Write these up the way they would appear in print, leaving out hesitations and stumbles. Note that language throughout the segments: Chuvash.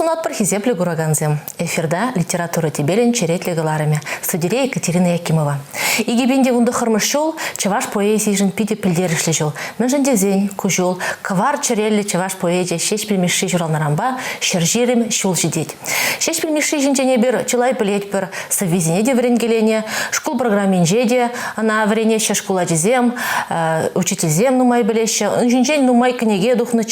сунатпӑр, хисеплӗ куракансем. Эфирта литература тӗпелӗн черетлӗ кӑларӑмӗ. Студире Екатерина Якимова. 2019 ҫул чӑваш поэзийӗшӗн питӗ пӗлтерӗшлӗ ҫул. Мӗншӗн тесен ку ҫул кӑвар чӗреллӗ чӑваш поэчӗ Ҫеҫпӗл Мишши ҫуралнӑранпа 120 ҫул ҫитет. Ҫеҫпӗл Мишши ҫинчен эпир чылай пӗлетпӗр, сӑввисене те вӗренкеленӗ, шкул программинче те ӑна вӗренеҫҫӗ шкул ачисем, учительсем нумай пӗлеҫҫӗ. Ун ҫинчен нумай кӗнеке тухнӑ,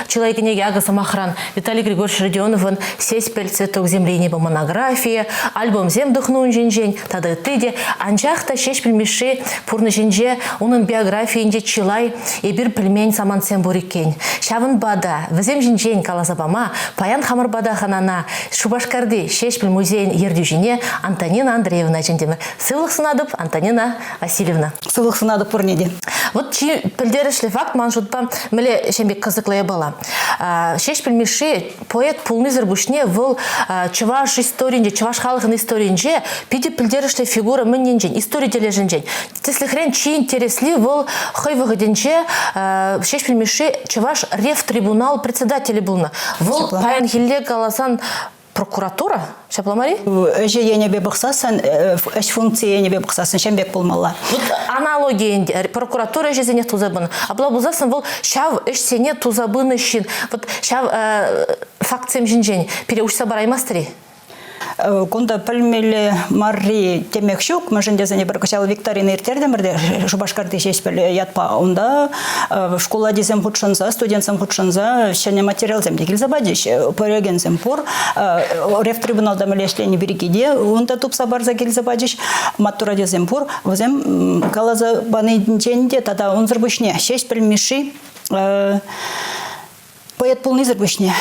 чылай кӗнеке акӑ сӑмахран Виталий Григорьевич Родионовӑн «Сеспель цветок земли небо» монографийӗ, альбомсем тухнӑ ун ҫинчен тата ытти те. Анчах та Ҫеҫпӗл Мишши пурнӑҫӗнче, унӑн биографийӗнче чылай эпир пӗлмен самантсем пур иккен. Ҫавӑнпа та вӗсем ҫинчен каласа пама паян хамӑр пата хӑнана Шупашкарти Ҫеҫпӗл музейӗн ертӳҫине Антонина Андреевна чӗнтӗмӗр. Сывлӑх сунатӑп, Антонина Васильевна. Сывлӑх сунатӑп пурне те. Вот чи пӗлтерӗшлӗ факт ман шутпа мӗнле ҫем пек кӑсӑклӑ япала. Ҫеҫпӗл Мишши поэт пулнисӗр пуҫне вӑл чӑваш историйӗнче, чӑваш халӑхӗн историйӗнче питӗ пӗлтерӗшлӗ фигура мӗн енчен, истори тӗлӗшӗнчен. Тӗслӗхрен, чи интересли вӑл хӑй вӑхӑтӗнче Ҫеҫпӗл Мишши Чӑваш ревтрибунал председателӗ пулнӑ. Вӑл паянхилле каласан прокуратура, ҫапла мар-и? Ӗҫӗ енӗпе пӑхсассӑн, ӗҫ функцийӗ енӗпе пӑхсассӑн ҫем пек пулмалла. Вот аналоги ӗнтӗ прокуратура ӗҫӗсене туса пынӑ. Апла пулсассӑн вӑл ҫав ӗҫсене туса пынӑ ҫын. Вот ҫав фактсем ҫинчен пире уҫса параймастӑр-и? Кунта пӗлмелле марри темех ҫук, мӗншӗн тесен эпир кӑҫал викторина ирттертӗмӗр те Шупашкарти Ҫеҫпӗл ятпа. Унта шкул ачисем хутшӑнса, студентсем хутшӑнса ҫӗнӗ материалсем те килсе пачӗҫ. Пӗлекенсем пур. Ревтрибуналта мӗнле ӗҫлени пирки те унта тупса парса килсе пачӗҫ. Маттур ачасем пур. Вӗсем каласа панинчен те тата унсӑр пуҫне Ҫеҫпӗл Мишши Поэт пулнисӗр пуҫне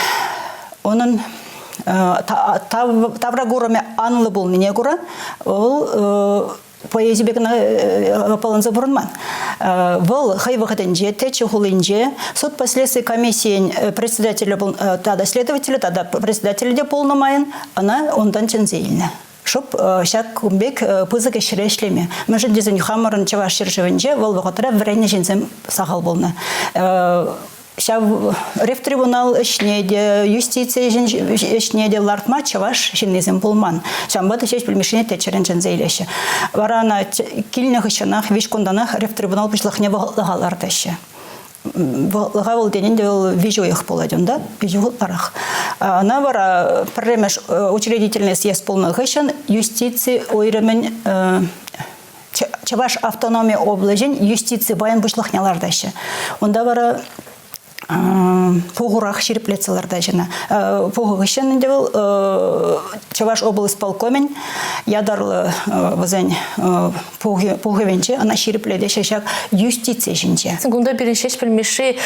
унӑн тавракурӑмӗ анлӑ пулнине кура вӑл поэзипе кӑна аппаланса пурӑнман. Вӑл хӑй вӑхӑтӗнче Теччӗ хулинче суд последствий комиссийӗн председателӗ тата следователӗ тата председателӗ те пулнӑ майӑн ӑна унтан чӗнсе илнӗ. Шӑп ҫак кун пек пысӑк ӗҫре ӗҫлеме. Мӗншӗн тесен хамӑрӑн Чӑваш ҫӗршывӗнче вӑл вӑхӑтра вӗреннӗ ҫынсем сахал пулнӑ. Ҫав ревтрибунал ӗҫне те, юстици ӗҫне те лартма чӑваш ҫыннисем пулман. Ҫавӑнпа та Ҫеҫпӗл Мишшине теччӗрен чӗнсе илеҫҫӗ. Вара ӑна килнӗ хыҫҫӑнах, виҫ кунтанах ревтрибунал пуҫлӑхне вӑхӑтлӑха лартаҫҫӗ. Вӑхӑтлӑха вӑл тенин те вӑл виҫ уйӑх пулать унта, виҫ ытларах. Ӑна вара пӗрремӗш учредительный съезд пулнӑ хыҫҫӑн юстици уйрӑмӗн Чӑваш автономи облаҫӗн юстици пайӗн пуҫлӑхне лартаҫҫӗ. Унта вара пухурах ҫирӗплетсе лартаҫҫӗ ӑна. Пуху хыҫҫӑн ӗнтӗ вӑл Чӑваш облсполкомӗн ятарлӑ вӗсен пухӑвӗнче ӑна ҫирӗплетеҫҫӗ ҫак юстици ҫинче. Кунта пирӗн Ҫеҫпӗл Мишши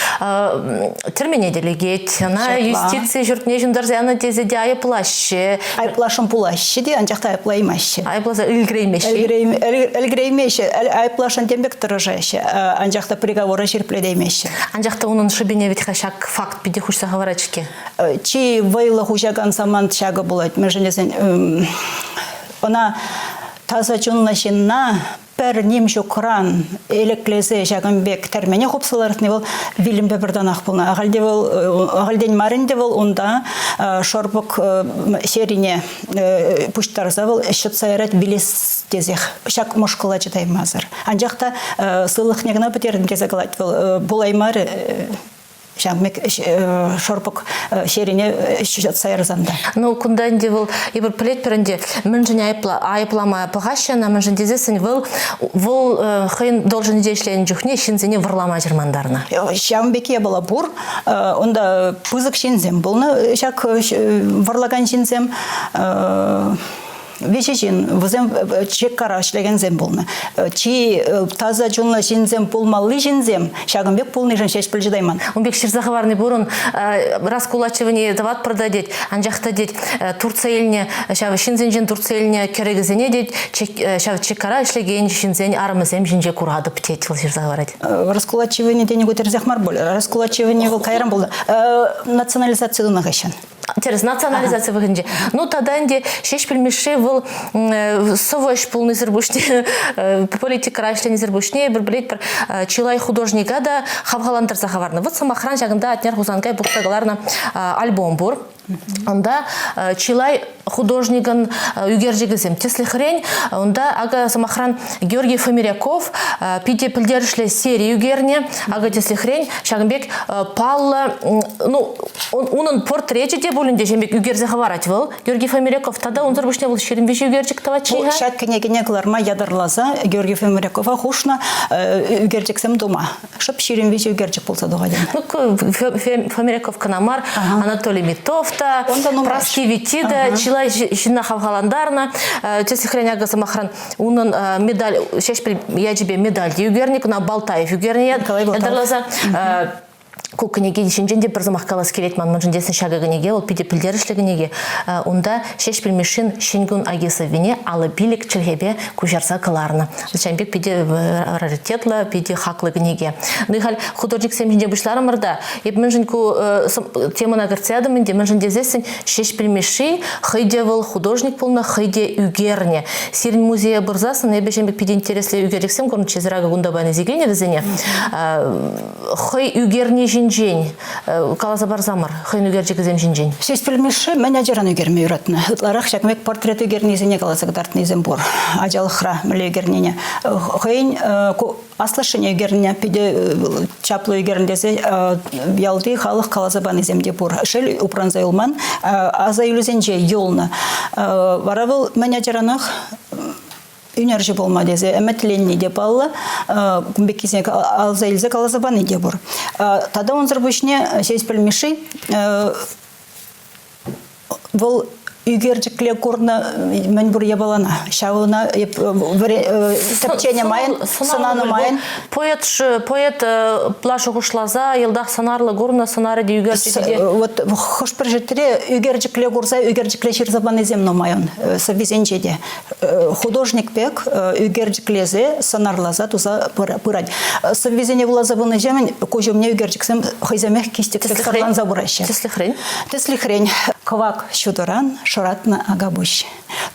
тӗрмене те лекет, ӑна юстици ҫуртне ҫунтарса янӑ тесе те айӑплаҫҫӗ. Айӑплашӑн пулаҫҫӗ те, анчах та айӑплаймаҫҫӗ. Айӑпласа ӗлкӗреймеҫҫӗ. Ӗлкӗреймеҫҫӗ, айӑплашӑн тем пек тӑрӑшаҫҫӗ, анчах та приговора ҫирӗплетеймеҫҫӗ. Анчах та унӑн шӑпине вӗт-ха ҫак факт питӗ хуҫса хӑварать-ҫке. Чи вӑйлӑ хуҫакан самант ҫакӑ пулать, мӗншӗн тесен ӑна таса чунлӑ ҫынна пӗр ним ҫукран элеклесе ҫакӑн пек тӗрмене хупса лартни вӑл вилӗмпе пӗр танах пулнӑ. Ахальте вӑл ахальтен мар ӗнтӗ вӑл унта шӑрпӑк серине пуҫтарса вӑл ҫӑтса ярать вилес тесех ҫак мӑшкӑла чӑтаймасӑр. Анчах та сывлӑхне кӑна пӗтертӗм тесе калать вӑл пулаймарӗ Ҫав пек шӑрпӑк ҫерине ҫутатса ярсан та. Ну, кунта ӗнтӗ вӑл, эпир пӗлетпӗр ӗнтӗ, мӗншӗн айӑплама пӑхаҫҫӗ ӑна, мӗншӗн тесессӗн вӑл вӑл хӑйӗн должноҫӗнче ӗҫленӗ чухне ҫынсене вӑрлама чӑрмантарнӑ. Ҫавӑн пек япала пур. Унта пысӑк ҫынсем пулнӑ, ҫак вӑрлакан ҫынсем. Виҫӗ ҫын, вӗсем чеккара ӗҫлекенсем пулнӑ. Чи таса чунлӑ ҫынсем пулмалли ҫынсем ҫакӑн пек пулнишӗн ҫеҫ пӗлсе тайман. Ун пек ҫырса хӑварни пурӑн раскулачивание тӑватпӑр та тет, анчах та тет туртса илнӗ ҫав ҫынсенчен туртса илнӗ кӗрӗкӗсене тет ҫав чеккара ӗҫлекен ҫынсен арӑмӗсем ҫинче куратӑп тет вӑл ҫырса хӑварать. Раскулачивание тени ку тӗрӗсех мар пуль. Раскулачивание вӑл кайран пулнӑ. Национализаци тунӑ хыҫҫӑн. Тӗрӗс, национализаци вӑхӑтӗнче. Ну, тата ӗнтӗ Ҫеҫпӗл Мишши вӑл сӑвӑҫ пулнисӗр пуҫне, политикӑра ӗҫленисӗр пуҫне, эпир пӗлетпӗр, чылай художника та хавхалантарса хӑварнӑ. Вот сӑмахран, ҫакӑнта Атнер Хусанкай пухса кӑларнӑ альбом пур. Унта чылай художникӑн ӳкерчӗкӗсем. Тӗслӗхрен, унта, акӑ, сӑмахран, Георгий Фомиряков питӗ пӗлтерӗшлӗ сери ӳкернӗ. Акӑ, тӗслӗхрен, ҫакӑн пек паллӑ, ну, унӑн портречӗ те пулин те ҫын пек ӳкерсе хӑварать вӑл, Георгий Фомиряков. Тата унсӑр пуҫне вӑл 23 ӳкерчӗк тӑватчӗ-ха. Ҫак кӗнекене кӑларма ятарласа Георгий Фомирякова хушнӑ ӳкерчӗксем тума. Шӑп 23 ӳкерчӗк пулса тухать. Ну, Фомиряков кӑна мар, Анатолий Митов та, Праски Витти та чылай ҫынна хавхалантарнӑ. Тӗслӗхрен, акӑ, сӑмахран, унӑн медаль, Ҫеҫпӗл ячӗпе медаль те ӳкернӗ, кӑна Балтаев ӳкернӗ ятарласа. Ку кӗнеке ҫинчен те пӗр сӑмах калас килет ман, мӗншӗн тесен ҫакӑ кӗнеке, вӑл питӗ пӗлтерӗшлӗ кӗнеке. Унта Ҫеҫпӗл Мишшин Ҫӗн кун аки сӑввине 55 чӗлхепе куҫарса кӑларнӑ. Ҫавӑн пек питӗ раритетлӑ, питӗ хаклӑ кӗнеке. Ну и халь художниксем ҫинчен пуҫларӑмӑр та, эп мӗншӗн ку темӑна кӗртсе ятӑм ӗнтӗ, мӗншӗн тесессӗн Ҫеҫпӗл Мишши хӑй те вӑл художник пулнӑ, хӑй те ӳкернӗ. Сирӗн музее пырсассӑн эпӗ ҫын пек питӗ интереслӗ ӳкерчӗксем курнӑччӗ, эсир акӑ кунта паян илсе килнӗ вӗсене. Хӑй ӳкерни ҫинчен каласа парсамӑр, хӑйӗн ӳкерчӗкӗсем ҫинчен. Ҫеҫпӗл Мишши мӗн ачаран ӳкерме юратнӑ. Ытларах ҫак пек портрет ӳкернисене каласа кӑтартнисем пур. Ачалӑхра мӗнле ӳкернине. Хӑйӗн аслашшӗне ӳкернӗ, питӗ чаплӑ ӳкернӗ тесе ялти халӑх каласа панисем те пур. Шел, упранса юлман, аса илӳсенче юлнӑ. Вара вӑл мӗн ачаранах ӳнерҫӗ пулма тесе ӗмӗтленни те паллӑ, кун пеккисене алса илсе каласа пани те пур. Тата унсӑр пуҫне Ҫеҫпӗл Мишши вӑл ӳкерчӗкле курнӑ мӗн пур япалана. Ҫавна тӗпченӗ майӑн, сӑнанӑ майӑн. Поэт, поэт пла шухӑшласа йӑлтах сӑнарлӑ курнӑ, сӑнарӗ те ӳкерчӗкӗ те. Вот хӑш-пӗр ҫӗртре ӳкерчӗкле курса ӳкерчӗкле ҫырса панисем нумай ун сӑввисенче те. Художник пек ӳкерчӗклесе, сӑнарласа туса пырать. Сӑввисене вуласа пынӑҫемӗн куҫ умне ӳкерчӗксем хӑйсемех кистӗксем сӑрланса пыраҫҫӗ. Тӗслӗхрен? Тӗслӗхрен, кӑвак ҫутӑран шӑратнӑ акапуҫ.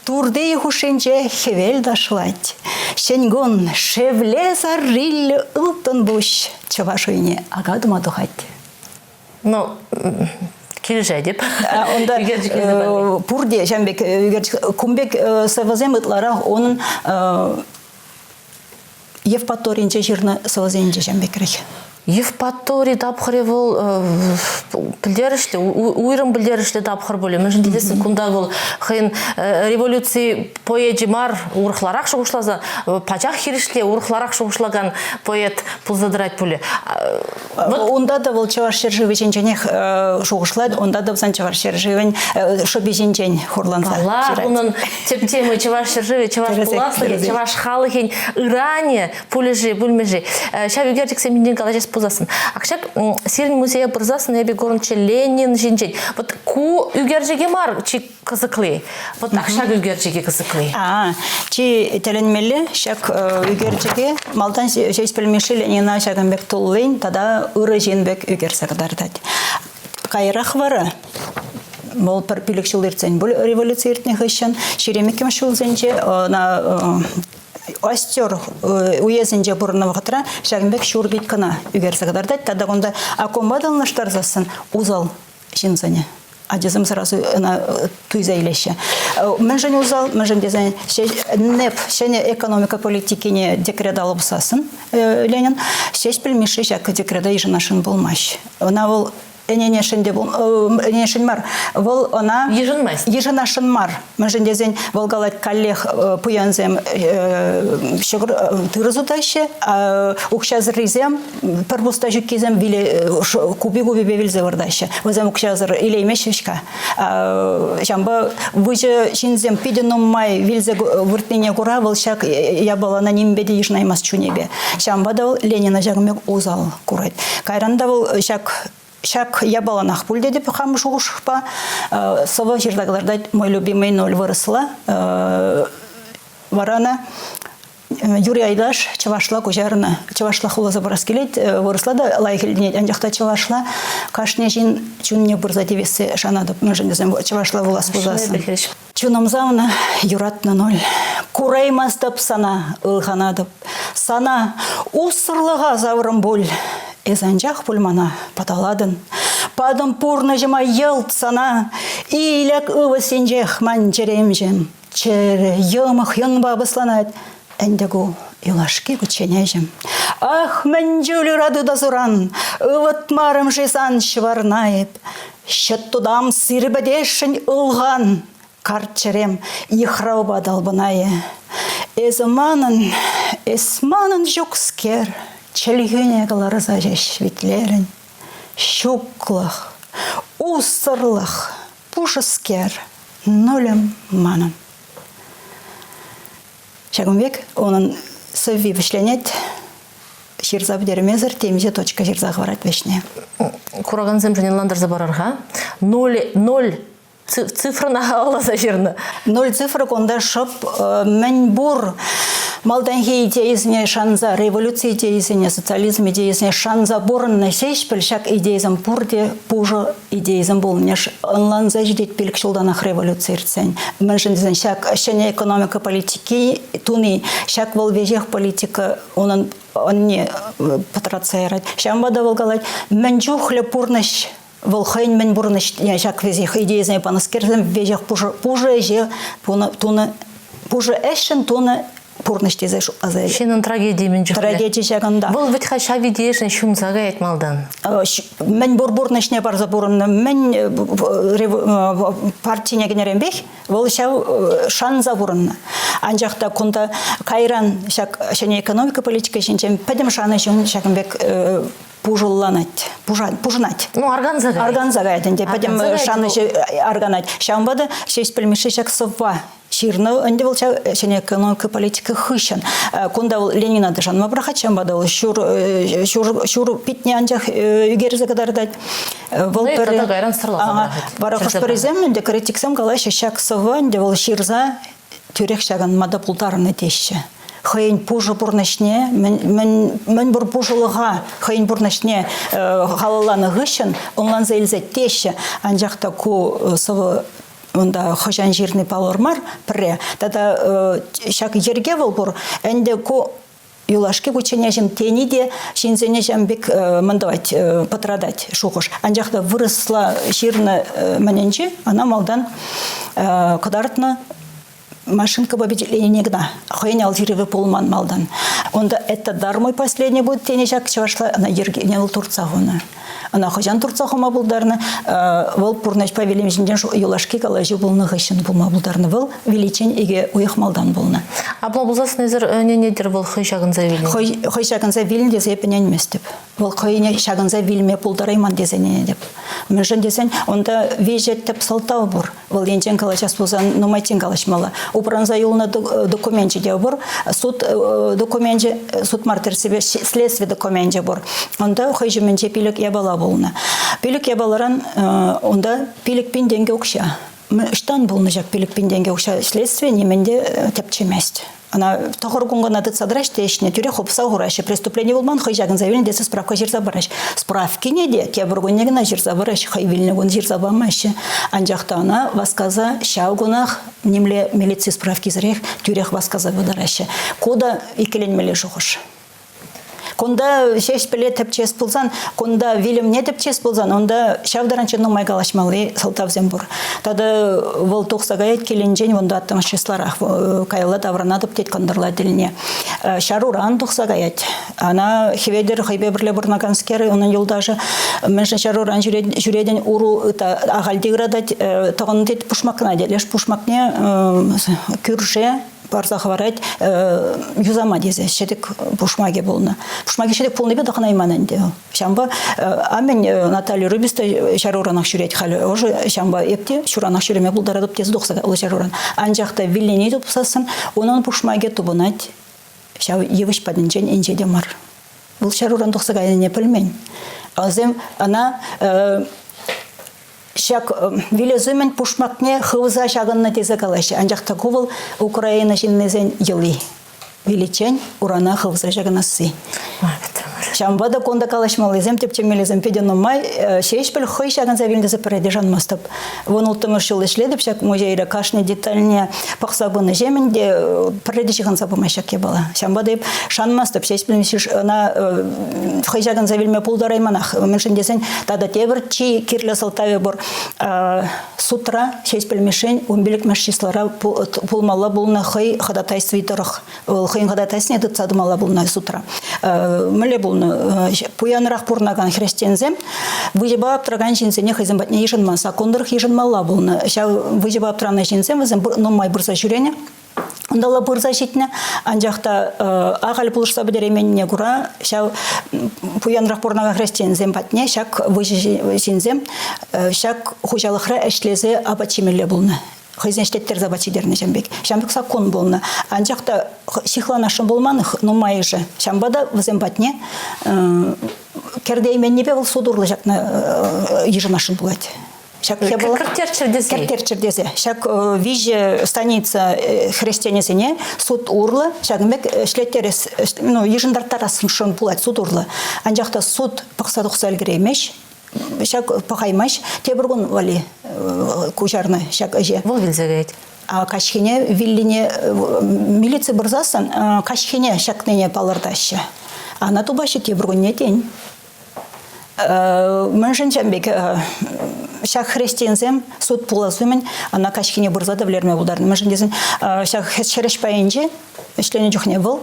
Турти хушшинче хӗвел ташлать. Ҫӗн кун шевле сарриллӗ ылтӑн пуҫ чӑваш уйне ака тума тухать. Ну, килӗшетӗп. Унта пурте ҫавӑн пек ӳкерчӗк. Кун пек сӑвӑсем ытларах унӑн Евпаторинче ҫырнӑ сӑвӑсенче ҫавӑн пекрех. Евпатори тапхӑрӗ вӑл пӗлтерӗшлӗ, уйрӑм пӗлтерӗшлӗ тапхӑр пулӗ. Мӗншӗн тесен кунта вӑл хӑйӗн революци поэчӗ мар, урӑхларах шухӑшласа, пачах хирӗҫле, урӑхларах шухӑшлакан поэт пулса тӑрать пулӗ. Вот унта та вӑл Чӑваш ҫӗршывӗ ҫинченех шухӑшлать, унта та вӗсен Чӑваш ҫӗршывӗн шӑпи ҫинчен хурланса Паллах, ҫырать. унӑн тӗп теми Чӑваш ҫӗршывӗ, чӑваш пуласлӑхӗ, чӑваш халӑхӗн ыранӗ пулӗ-ши, пулмӗ-ши. Ҫав ӳкерчӗксем ҫинчен калаҫас пулсассӑн. Ак ҫак сирӗн музее пырсассӑн эпӗ курнӑччӗ Ленин ҫинчен. Вот ку ӳкерчӗке мар чи кӑсӑкли. Вот так ҫак ӳкерчӗке кӑсӑкли. А, чи тӗлӗнмелле ҫак ӳкерчӗке малтан Ҫеҫпӗл Мишши Ленина ҫакӑн пек туллин тата ырӑ ҫын пек ӳкерсе кӑтартать. Каярах вара вӑл пӗр пилӗк ҫул иртсен пуль революци иртнӗ хыҫҫӑн 22-мӗш ҫулсенче ӑна Остер уесӗнче пурӑннӑ вӑхӑтра ҫакӑн пек ҫур пит кӑна ӳкерсе кӑтартать. Тата кунта оконпа танлаштарсассӑн усал ҫынсене. Ачасем сразу ӑна туйса илеҫҫӗ. Мӗншӗн усал? Мӗншӗн тесен НЭП ҫӗнӗ экономика политикине декрет алӑ пусассӑн Ленин Ҫеҫпӗл Мишши ҫак декрета йышӑнасшӑн пулмасть. Ӑна вӑл ӗненесшӗн те ӗненесшӗн мар. Вӑл ӑна йышӑнмасть. Йышӑнасшӑн мар. Мӗншӗн тесен вӑл калать каллех пуянсем ҫӑкӑр тырӑ сутаҫҫӗ, укҫасӑррисем пӗр пуста ҫуккисем виле купи-купипе вилсе выртаҫҫӗ. Вӗсем укҫасӑр илеймеҫҫӗ-ҫке. Ҫавӑнпа выҫӑ ҫынсем питӗ нумай вилсе выртнине кура вӑл ҫак япалана нимпе те йышӑнаймасть чунӗпе. Ҫавӑнпа та вӑл Ленина ҫакӑн пек усал курать. Кайран та вӑл ҫак ҫак япаланах пуль тетӗп хам шухӑшпа. Сӑвӑ ҫырса кӑлартать «Мой любимый ноль» вырӑсла. Вара ӑна Юрий Айдаш чӑвашла куҫарнӑ. Чӑвашла вуласа парас килет, вырӑсла та лайӑх илтӗнет, анчах та чӑвашла кашни ҫын чунне пырса тивессе шанатӑп, мӗншӗн тесен чӑвашла вулас пулсассӑн. Чунӑм савнӑ, юратнӑ ноль. Кураймастӑп сана, ылханатӑп. Сана уссӑрлӑха саврӑм пуль. Эс анчах пуль мана пӑталатӑн. Патӑм пурнӑҫӑма йӑлт сана, Иляк ывӑссинчех ман чӗремҫӗм. Чӗрӗ йӑмӑх юнпа пӑсланать. Ӗнтӗ ку юлашки кучченеҫӗм. Ах, мӗн чуль ырату та суран, Ывӑтмарӑм-ши сан ҫӑварна эп? Ҫӑт тутам сирпӗтесшӗн ылхан, Карт чӗрем йыхравпа талпӑнайӗ. Эсӗ манӑн, эс манӑн ҫукскер, Чӗлхӳне кӑларса ҫеҫ витлерӗн. Ҫуклӑх, уссӑрлӑх, пушӑскер, нулӗм манӑн. Ҫакӑн пек унӑн сӑвви вӗҫленет. Ҫырса пӗтермесӗр темиҫе точка ҫырса хӑварать вӗҫне. Куракансемшӗн ӑнлантарса парар-ха. Ноль, ноль цифрӑна халалласа ҫырнӑ. Ноль цифра кунта шӑп мӗн пур малтанхи идейӑсене шанса, революци идейисене, социализм идейисене шанса пурӑннӑ Ҫеҫпӗл ҫак идейӑсем пурте пушӑ идейӑсем пулнине ӑнланса ҫитет пилӗк ҫултанах революци иртсен. Мӗншӗн тесен ҫак ҫӗнӗ экономика политики туни, ҫак вӑл веҫех политика унӑн ӑнне пӑтратса ярать. Ҫавӑнпа та вӑл калать, мӗн чухлӗ пурнӑҫ вӑл хӑйӗн мӗн пурнӑҫне ҫак веҫех идейӑсене панӑскерсем веҫех пушӑ, пушӑ ӗҫе тунӑ, пушӑ ӗҫшӗн тунӑ пурнӑҫ тесе шутласа. Ҫыннӑн трагедийӗ мӗн чухлӗ? Трагеди ҫакӑнта. Вӑл вӗт-ха ҫав идейӑшӑн ҫунса каять малтан. Мӗн пур пурнӑҫне парса пурӑннӑ, мӗн партине кӗнӗренпех вӑл ҫав шанса пурӑннӑ. Анчах та кунта кайран ҫак ҫӗнӗ экономика политика ҫинчен пӗтӗм шанӑҫ ҫакӑн пек пушӑлланать, пушӑнать. Ну, арканса каять. Арканса каять ӗнтӗ, пӗтӗм шанӑҫӗ арканать. Ҫавӑнпа та Ҫеҫпӗл Мишши ҫак сӑвва ҫырнӑ ӗнтӗ вӑл ҫав ҫӗнӗ экономика политика хыҫҫӑн. Кунта вӑл Ленина та шанма пӑрахать, ҫавӑнпа та вӑл ҫур, ҫур, ҫур питне анчах ӳкерсе кӑтартать. Вӑл ну, пӗр... кайран сӑрласа пӑрахать. Вара хӑш-пӗрисем ӗнтӗ критиксем калаҫҫӗ, ҫак сӑвва ӗнтӗ вӑл ҫырса тӳрех ҫакӑнма та пултарнӑ теҫҫӗ. Хӑйӗн пушӑ пурнӑҫне, мӗн, мӗн пур пушӑлӑха хӑйӗн пурнӑҫне халалланӑ хыҫҫӑн ӑнланса илсе теҫҫӗ. Анчах та ку сӑвӑ унта хӑҫан ҫырни паллӑ мар пӗрре. Тата ҫак йӗрке вӑл пур. Ӗнтӗ ку юлашки кучченеҫӗм тени те ҫынсене ҫавӑн пек мӗн тӑвать, пӑтратать шухӑш. Анчах та вырӑсла ҫырнӑ мӗнӗнче ӑна малтан кӑтартнӑ машинкӑпа пичетленине кӑна. Хӑйӗн ал ҫырӑвӗ пулман малтан. Унта «Это дар мой последний будет» тенӗ ҫак чӑвашла ӑна йӗркене вӑл туртса хунӑ. Ӑна хӑҫан туртса хума пултарнӑ? Вӑл пурнӑҫпа вилӗм ҫинчен юлашки калаҫу пулнӑ хыҫҫӑн пулма пултарнӑ. Вӑл виличчен икӗ уйӑх малтан пулнӑ. Апла пулсассӑн эсир ӗненетӗр вӑл хӑй ҫакӑнса вилнӗ? Хӑй, хӑй ҫакӑнса вилнӗ тесе эп ӗненместӗп. Вӑл хӑйне ҫакӑнса вилме пултарайман тесе ӗненетӗп. Мӗншӗн тесен унта виҫӗ тӗп сӑлтав пур. Вӑл енчен калаҫас пулсан нумайччен калаҫмалла. Упранса юлнӑ докуменчӗ те пур. Суд докуменчӗ, суд мар тӗрӗссипе следстви докуменчӗ пур. Унта хӑй ҫумӗнче пилӗк япала пулнӑ. Пилӗк япаларан унта 5000 тенкӗ укҫа. Ӑҫтан пулнӑ ҫак 5000 тенкӗ укҫа? Следстви нимӗн те тӗпчемест. Ӑна тӑхӑр кун кӑна тытса тӑраҫ те ӗҫне тӳрех хупса хураҫҫӗ. Преступлени пулман, хӑй ҫакӑнса вилнӗ тесе справка ҫырса параҫ. Справкине те тепӗр кунне кӑна ҫырса параҫ, хӑй вилнӗ кун ҫырса памаҫҫӗ. Анчах та ӑна васкаса ҫав кунах нимле милици справкисӗрех тӳрех васкаса пытараҫҫӗ. Ку та иккӗленмелле шухӑш. Кунта Ҫеҫпӗле тӗпчес пулсан, кунта вилӗмне тӗпчес пулсан, унта ҫав таранччен нумай калаҫмалли сӑлтавсем пур. Тата вӑл тухса каять килӗнчен, унта аттӑмӑш числарах каялла таврӑнатӑп тет кӑнтӑрла тӗлне. Ҫаруран тухса каять. Ана Хӗветӗр хӑйпе пӗрле пурӑнаканскер, унӑн юлташӗ, мӗншӗн ҫаруран ҫӳретӗн, уру ахаль те ыратать, тӑхӑн тет пушмакна тет. Леш пушмакне кӳрше парса хӑварать юсама тесе ҫӗтӗк пушмакӗ пулнӑ. Пушмакӗ ҫӗтӗк пулнипе тӑхӑнайман ӗнтӗ. Ҫавӑнпа амӗн Наталья Рубис та ҫаруранах ҫӳрет халӗ ӑшӑ, ҫавӑнпа эп те ҫуранах ҫӳреме пултаратӑп тесе тухса кайнӑ ҫаруран. Анчах та виллине тупсассӑн унӑн пушмакӗ тупӑнать ҫав йывӑҫ патӗнчен инҫе те мар. Вӑл ҫаруран тухса кайнине пӗлмен. Вӗсем ӑна ҫак вилес умӗн пушмакне хывса ҫакӑннӑ тесе калаҫҫӗ. Анчах та ку вӑл Украина ҫыннисен йӑли. Виличчен урана хывса ҫакӑнасси. Ҫавӑнпа та кунта калаҫмаллисем, тӗпчемеллисем питӗ нумай. Ҫеҫпӗл хӑй ҫакӑнса вилнӗ тесе пӗрре те шанмастӑп. 16-мӗш ҫул ӗҫлетӗп ҫак музейре, кашни детальне пӑхса пынӑ ҫемӗн те пӗрре те ҫыхӑнса пымасть ҫак япала. Ҫавӑнпа та эп шанмастӑп Ҫеҫпӗл ӑна хӑй ҫакӑнса вилме пултарайманах. Мӗншӗн тесен тата тепӗр чи кирлӗ сӑлтавӗ пур. Судра Ҫеҫпӗл Мишшин 15-мӗш числара пулмалла пулнӑ хӑй ходатайстви тӑрӑх. Вӑл хӑйӗн ходатайствине тытса тӑмалла пулнӑ судра. Мӗнле пулнӑ? Пуянрах пурӑнакан хресченсем выҫӑпа аптӑракан ҫынсене хӑйсем патне йышӑнман, саккун тӑрӑх йышӑнмалла пулнӑ. Ҫав выҫӑпа аптӑранӑ ҫынсем вӗсем нумай пырса ҫӳренӗ. Унталла пырса ҫитнӗ, анчах та ахаль пулӑшса пӗтерейменнине кура ҫав пуянрах пурӑнакан хресченсем патне ҫак выҫӑ ҫынсем ҫак хуҫалӑхра ӗҫлесе апат ҫимелле пулнӑ. Хӑйсен ӗҫлеттерсе апат ҫитернӗ ҫавӑн пек. Ҫавӑн пек саккун пулнӑ. Анчах та ҫыхланасшӑн пулман нумайӑшӗ. Ҫавӑнпа та вӗсем патне кӗртейменнипе вӑл суд урлӑ ҫакна йышӑнасшӑн пулать. Ҫак япала кӗрттерччӗр тесе. Кӗрттерччӗр тесе. Ҫак виҫӗ станица хресченӗсене суд урлӑ ҫакӑн пек ӗҫлеттерес, ну, йышӑнтарттарасшӑн пулать суд урлӑ. Анчах та суд пӑхса тухса ӗлкӗреймест. Ҫак пӑхаймасть. Тепӗр кун валли куҫарнӑ ҫак ӗҫе. Вӑл вилсе каять. А каҫхине виллине милици пырсассӑн каҫхине ҫакнине палӑртаҫҫӗ. Ана тупаҫҫӗ тепӗр кунне тен. Мӗншӗн ҫавӑн пек ҫак хресченсем суд пулас умӗн ӑна каҫхине пырса та вӗлерме пултарнӑ. Мӗншӗн тесен ҫак ҫӗрӗҫ пайӗнче ӗҫленӗ чухне вӑл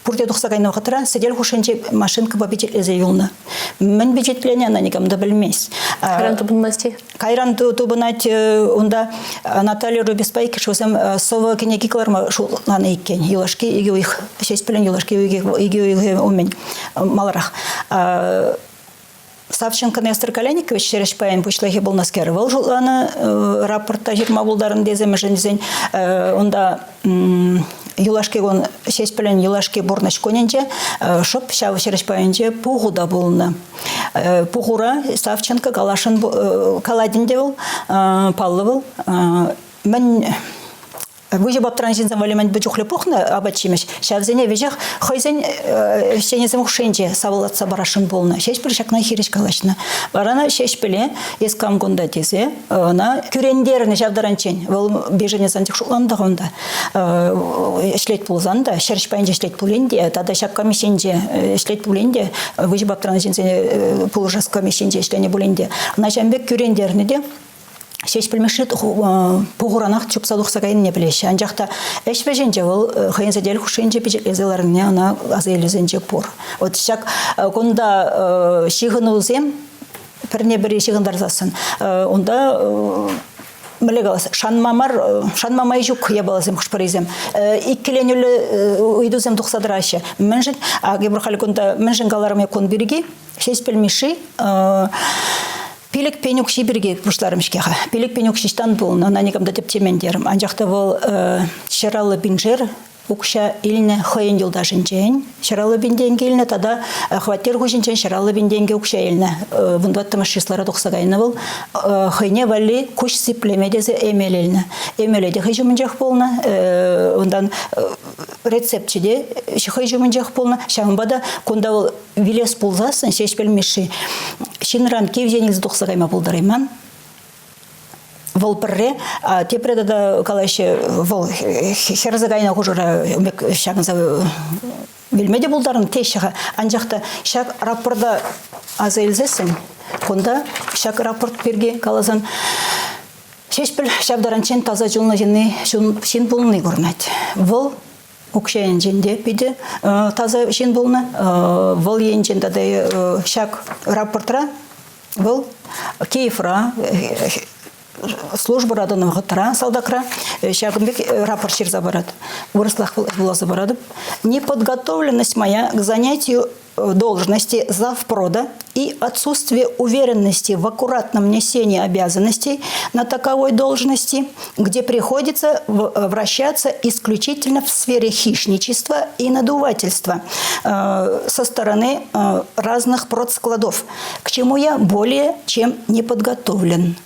пурте тухса кайнӑ вӑхӑтра сӗтел хушшинче машинкӑпа пичетлесе юлнӑ. Мӗн пичетленӗ ӑна никам та пӗлмест. Кайран тупӑнмасть-и? Кайран тупӑнать унта Наталья Рубиспа иккӗш вӗсем сӑвӑ кӗнеки кӑларма шутланӑ иккен. Юлашки икӗ уйӑх, Ҫеҫпӗлӗн юлашки икӗ уйӑхӗ умӗн маларах. Савченко Нестор Каленикович ҫӗрӗҫ пайӗн пуҫлӑхӗ пулнӑскер, вӑл шутланӑ рапорт та ҫырма пултарнӑ тесе мӗншӗн тесен унта юлашки кун Ҫеҫпӗлӗн юлашки пурнӑҫ кунӗнче шӑп ҫав ҫӗрӗҫ пайӗнче пуху та пулнӑ. Пухура Савченко калашӑн калать ӗнтӗ вӑл, паллӑ вӑл. Мӗн выҫӑ паптран ҫынсем валли мӗн чухлӗ пухнӑ апат-ҫимӗҫ, ҫавсене веҫех хӑйсен ӗҫченӗсем хушшинче савӑллатса парасшӑн пулнӑ. Ҫеҫпӗл ҫакна хирӗҫ калаҫнӑ. Вара ӑна Ҫеҫпӗле эс кам кунта тесе ӑна кӳрентернӗ ҫав таранччен. Вӑл беженец анчах шутланнӑ унта. Ӗҫлет пулсан та, ҫӗрӗҫ пайӗнче ӗҫлет пулин те, тата ҫак комиссинче ӗҫлет пулин те, выҫӑ паптран ҫынсене пулӑшас комиссинче ӗҫленӗ пулин те, ӑна ҫавӑн пек кӳрентернӗ те Ҫеҫпӗл Мишши пухуранах чупса тухса кайнине пӗлеҫҫӗ. Анчах та ӗҫ вӗҫӗнче вӑл хӑйӗн сӗтел хушшинче пичетлесе ларнине ӑна аса илӳсенче пур. Вот ҫак кунта ҫыхӑнусем пӗрне-пӗри ҫыхӑнтарсассӑн унта мӗнле калас, шанма мар, шанма май ҫук япаласем хӑш-пӗрисем. Иккӗленӳллӗ ыйтусем тухса тӑраҫҫӗ. Мӗншӗн, ак эпир халь кунта мӗншӗн каларӑм кун пирки? Ҫеҫпӗл Мишши 5 пин укҫи пирки пуҫларӑм-ҫке-ха. 5 пин укҫиҫтан пулнӑ, ӑна никам та тӗпчемен терӗм. Анчах та вӑл 150 пиншер укҫа илнӗ хӑйӗн юлташӗнчен, 150 пин тенкӗ илнӗ тата хваттер хуҫинчен 150 пин тенкӗ укҫа илнӗ. 14-мӗш числара тухса кайнӑ вӑл. Хӑйне валли куҫ сиплеме тесе эмел илнӗ. Эмеле те хӑй ҫумӗнчех пулнӑ. Унтан рецепчӗ те хӑй ҫумӗнчех пулнӑ. Ҫавӑнпа та кунта вӑл вилес пулсассӑн Ҫеҫпӗл Мишши ҫынран кивҫен илсе тухса кайма пултарайман. Вӑл пӗрре, тепре тата калаҫҫӗ, вӑл хӗрсе кайнӑ хушӑра ҫакӑнса вилме те пултарнӑ теҫҫӗ-ха. Анчах та ҫак рапорта аса илсессӗн, кунта ҫак рапорт пирки каласан, Ҫеҫпӗл ҫав таранччен таса чунлӑ ҫынни ҫын пулни курӑнать. Вӑл укҫа енчен те питӗ таса ҫын пулнӑ. Вӑл енчен тата ҫак рапортра вӑл Киевра службӑра тӑнӑ вӑхӑтра салтакра ҫакӑн пек рапорт ҫырса парать. Вырӑслах вуласа паратӑп. Неподготовленность моя к занятию должности завпрода и отсутствие уверенности в аккуратном несении обязанностей на таковой должности, где приходится вращаться исключительно в сфере хищничества и надувательства со стороны разных продскладов, к чему я более чем не подготовлен.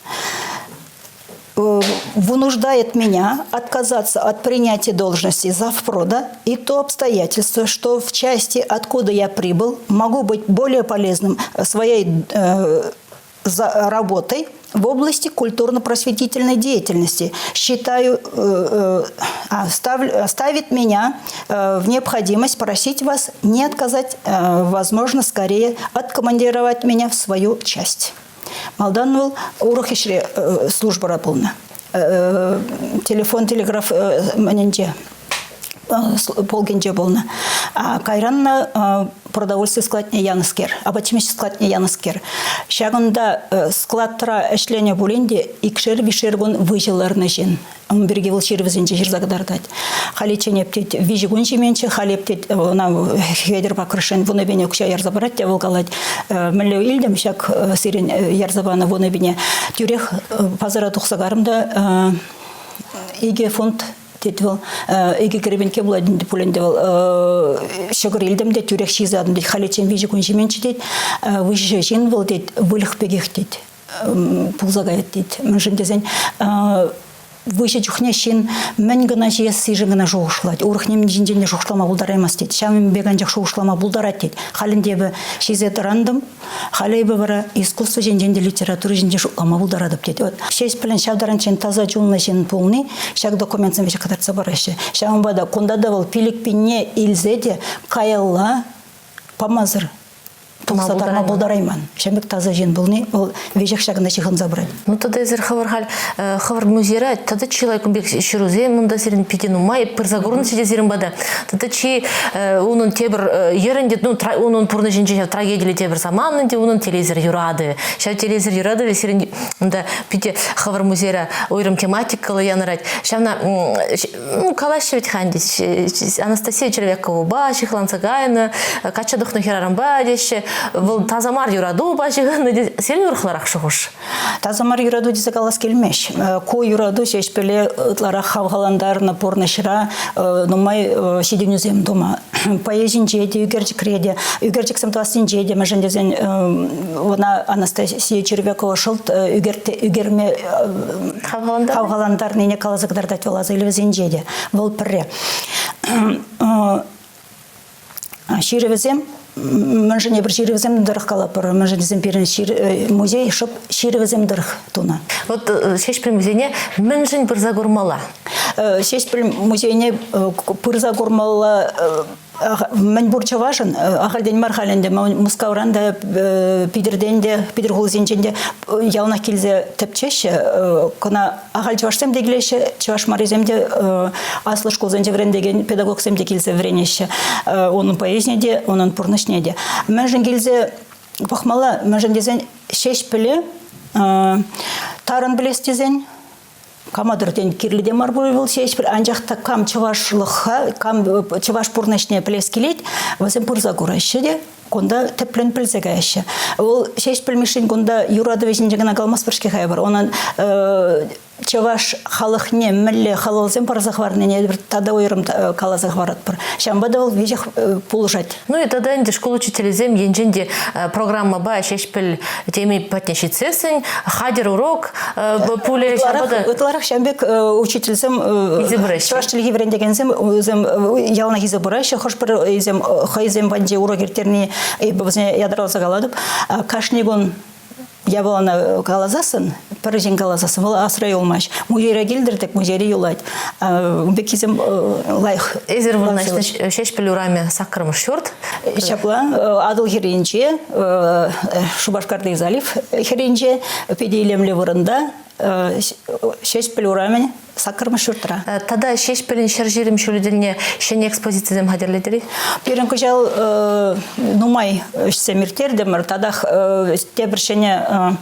Вынуждает меня отказаться от принятия должности завпрода и то обстоятельство, что в части, откуда я прибыл, могу быть более полезным своей работой в области культурно-просветительной деятельности. Считаю, ставит меня в необходимость просить вас не отказать, возможно, скорее откомандировать меня в свою часть. Малтан вӑл урӑх ӗҫре службӑра пулнӑ. Телефон, телеграф мӗнӗнче полкӗнче пулнӑ. Кайран продовольстви складне янӑскер, апат-ҫимӗҫ складне янӑскер. Ҫакӑнта складра ӗҫленӗ пулин те икшер-виҫшер кун выҫӑ ларнӑ ҫын. Ун пирки вӑл ҫырӑвӗсенче ҫырса кӑтартать. Халиччен эп тет виҫӗ кун ҫименччӗ, халь эп тет ӑна Хветӗр Пакрышшин вунӑ укҫа ярса парать те вӑл калать, мӗнле илтӗм ҫак сирӗн ярса панӑ вунӑ Тӳрех пасара тухса карӑм та икӗ фунт тет вӑл, икӗ кӗрепенкке пулать пуль ӗнтӗ вӑл, ҫӑкӑр илтӗм те тӳрех ҫисе ятӑм тет. Халиччен виҫӗ кун ҫименччӗ тет, выҫӑ ҫын вӑл тет, выльӑх пекех тет. Пулса каять тет. Мӗншӗн тесен выҫӑ чухне ҫын мӗн кӑна ҫиессишӗн кӑна шухӑшлать. Урӑх нимӗн ҫинчен те шухӑшлама пултараймасть тет. Ҫавӑн пек анчах шухӑшлама пултарать тет. Халь ӗнтӗ эпӗ ҫисе тӑрантӑм, халӗ эпӗ вара искусство ҫинчен те, литература ҫинчен шутлама пултаратӑп тет. Вот Ҫеҫпӗлӗн ҫав таранччен таса чунлӑ ҫын пулни ҫак документсемпе кӑтартса параҫҫӗ. Ҫавӑнпа та кунта та вӑл 5000-е илсе те каялла памасӑр тухса тарма пултарайман. Ҫав пек таса ҫын пулни вӑл веҫех ҫакӑнта ҫыхӑнса пырать. Ну тата эсир хӑвӑр халь хӑвӑр музейра тата чылай кун пек ҫырусем унта сирӗн питӗ нумай пырса курнӑччӗ те сирӗн пата. Тата чи унӑн тепӗр йӗрӗн те, ну унӑн пурнӑҫӗнче ҫав трагедиллӗ тепӗр саман ӗнтӗ унӑн телейсӗр юратӑвӗ. Ҫав телейсӗр юратӑвӗ сирӗн унта питӗ хӑвӑр музейра уйрӑм тематикӑллӑ янӑрать. Ҫавна ну, калаҫҫӗ вӗт-ха ӗнтӗ Анастасия Червяковӑпа ҫыхланса кайнӑ, качча тухнӑ хӗрарӑмпа теҫҫӗ. Вӑл таса мар юратупа ҫыхӑннӑ. Сирӗн урӑхларах шухӑш? Таса мар юрату тесе калас килмест. Ку юрату Ҫеҫпӗле ытларах хавхалантарнӑ пурнӑҫра нумай ҫитӗнӳсем тума. Поэзинче те, ӳкерчӗкре те, ӳкерчӗксем тӑвассинче те, мӗншӗн тесен ӑна Анастасия Червякова шӑлт ӳкерме хавхалантарнине каласа кӑтартать вӑл аса илӗвӗсенче те. Вӑл пӗрре. Ҫырӑвӗсем, мӗншӗн эпир ҫырӑвӗсем тӑрӑх калатпӑр, мӗншӗн тесен пирӗн музей шӑп ҫырӑвӗсем тӑрӑх тунӑ. Вот Ҫеҫпӗл музейне мӗншӗн пырса курмалла? Ҫеҫпӗл музейне пырса курмалла мӗн пур чӑвашӑн, ахальтен мар халь ӗнтӗ Мускавран та, Питӗртен те, Питӗр хулисенчен те яланах килсе тӗпчеҫҫӗ. Кӑна ахаль чӑвашсем те килеҫҫӗ, чӑваш марисем те, аслӑ шкулсенче вӗрентекен педагогсем те килсе вӗренеҫҫӗ. Унӑн поэзине те, унӑн пурнӑҫне те. Мӗншӗн килсе пӑхмалла? Мӗншӗн тесен Ҫеҫпӗле тарӑн пӗлес тесен кама-тӑр тен кирлӗ те мар пуль вӑл ҫеҫ, анчах та кам чӑвашлӑха, кам чӑваш пурнӑҫне пӗлес килет, вӗсем пырса кураҫҫӗ те кунта тӗплӗн пӗлсе каяҫҫӗ. Вӑл Ҫеҫпӗл Мишшин кунта юратӑвӗ ҫинчен кӑна каламастпӑр-ҫке-ха эпир. Унӑн чӑваш халӑхне мӗнле халалсем парса хӑварнине эпир тата уйрӑм каласа хӑваратпӑр. Ҫавӑнпа та вӑл веҫех пулӑшать. Ну и тата ӗнтӗ шкул учителӗсем енчен те программӑпа Ҫеҫпӗл теми патне ҫитсессӗн хатӗр урок пулӗ. Ытларах ҫавӑн пек учительсем чӑваш чӗлхи вӗрентекенсем вӗсем яланах илсе пыраҫҫӗ. Хӑш-пӗр хӑйсем патӗнче урок ирттерни эпӗ вӗсене ятарласа калатӑп. Кашни кун япалана каласассӑн, пӗр ҫын каласассӑн, вӑл асра юлмасть. Музейре килтӗр тӗк музейре юлать. Ун пеккисем лайӑх. Эсир вырнаҫнӑ Ҫеҫпӗл урамӗ саккӑрмӗш ҫурт. Ҫапла, Атӑл хӗрринче, Шупашкарти залив хӗрринче, питӗ илемлӗ вырӑнта, Ҫеҫпӗл урамӗн саккӑрмӗш ҫуртра. Тата Ҫеҫпӗлӗн 120 ҫулӗ тӗлне ҫӗнӗ экспозицисем хатӗрлетӗр-и? Пирӗн кӑҫал нумай ӗҫсем ирттертӗмӗр. Татах тепӗр ҫӗнӗ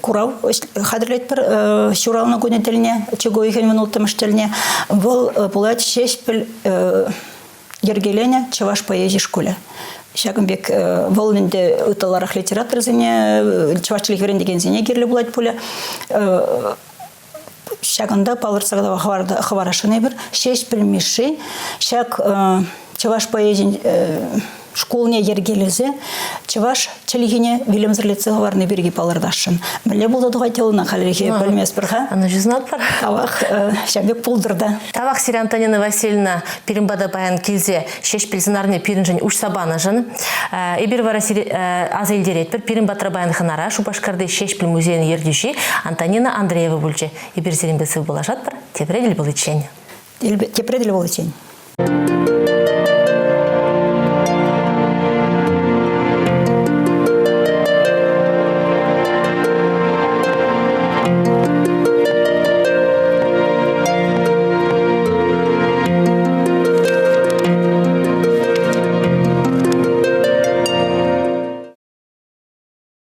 курав хатӗрлетпӗр ҫуралнӑ кунӗ тӗлне, чӳк уйӑхӗн 16-мӗш тӗлне. Вӑл пулать Ҫеҫпӗл йӗркеленӗ чӑваш поэзи шкулӗ. Ҫакӑн пек вӑл ӗнтӗ ытларах литераторсене, чӑваш чӗлхи вӗрентекенсене кирлӗ пулать пулӗ. Ҫакӑнта палӑртса хӑварасшӑн эпир. Ҫеҫпӗл Мишши ҫак чӑваш поэзин. шкулне йӗркелесе чӑваш чӗлхине вилӗмсӗрлетсе хӑварни пирки палӑртасшӑн. Мӗнле пулса тухать ӑна хальлӗхе пӗлместпӗр-ха. Ӑна ҫызнатпӑр. Тавах, ҫав пек пултӑр та. Тавах сире, Антонина Васильевна, пирӗн пата паян килсе Ҫеҫпӗл сӑнарне пирӗншӗн уҫса панӑшӑн. Эпир вара сире аса илтеретпӗр. Пирӗн патра паян хӑнара Шупашкарти Ҫеҫпӗл музейӗн ертӳҫи Антонина Андреева пулчӗ. Эпир сирӗнпе сывпуллашатпӑр. Тепре тӗл пуличчен. Тепре тӗл пуличчен.